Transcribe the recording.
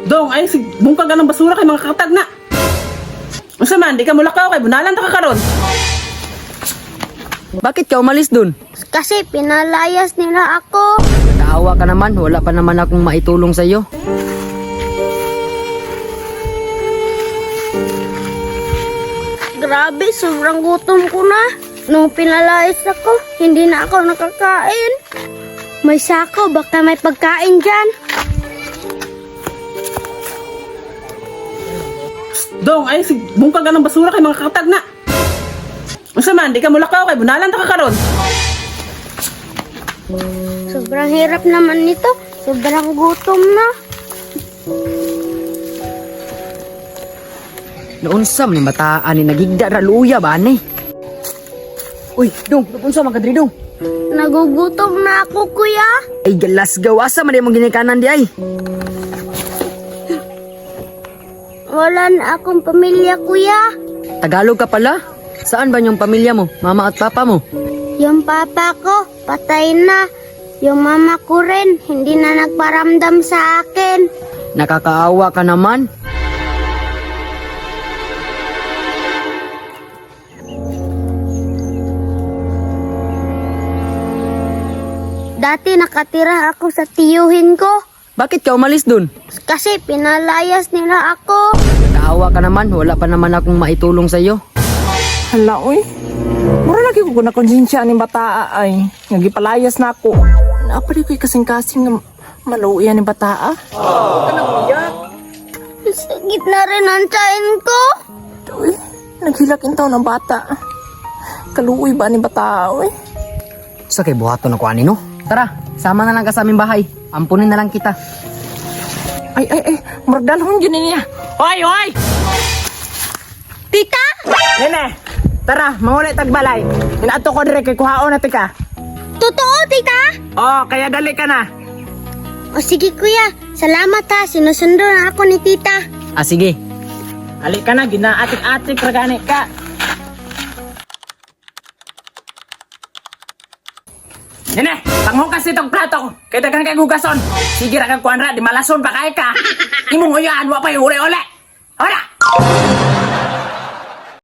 Dong, ay sig bungkag ng basura kay mga katag na. Unsa man, di ka mulakaw kay bunalan ta ka karon. Bakit ka umalis dun? Kasi pinalayas nila ako. Kaawa ka naman, wala pa naman akong maitulong sa iyo. Grabe, sobrang gutom ko na. Nung pinalayas ako, hindi na ako nakakain. May sako, baka may pagkain dyan. Dong, ay sig bungkag ng basura kay mga katag na. Unsa man, di ka mulakaw kay bunalan ta ka karon. Sobrang hirap naman nito. Sobrang gutom na. Naunsa man yung bataan ni nagigda ra luya ba ni? Uy, dong, naunsa man ka diri dong? Nagugutom na ako, kuya. Ay galas gawasa man imong ginikanan di ay. Wala na akong pamilya, kuya. Tagalog ka pala? Saan ba yung pamilya mo? Mama at papa mo? Yung papa ko, patay na. Yung mama ko rin, hindi na nagparamdam sa akin. Nakakaawa ka naman. Dati nakatira ako sa tiyuhin ko. Bakit ka umalis dun? Kasi pinalayas nila ako. Kaawa ka naman, wala pa naman akong maitulong sa iyo. Hala, oy. Mura lagi ko na konsensya ni bataa ay. Nga gipalayas na ako. Naapari ko'y kasing-kasing nga maluya ni bataa. Sakit na rin ang tiyan ko. Uy, naghilak in taon ang bata. Kaluoy ba ni bataa, oy? Sa kay buhaton ako ani no? Tara, sama na lang ka sa aming bahay. Ampunin na lang kita. Ay, ay, ay, murdalhon yun niya. Oy, oy! Tita! Nene, tara, mangulay tagbalay. Inato ko dire kay kuhaon na tika. Totoo, tita? Oh, kaya dali ka na. O sige, kuya. Salamat ha. Sinusundo na ako ni tita. Ah sige. Ali ka na, ginaatik-atik ra gani ka. Nene, panghugas itong plato. Kay daghan kay hugason. Sige ra kang kuan ra, di malason pa kay ka. Imong uyaan wa pa uli-uli. Ora.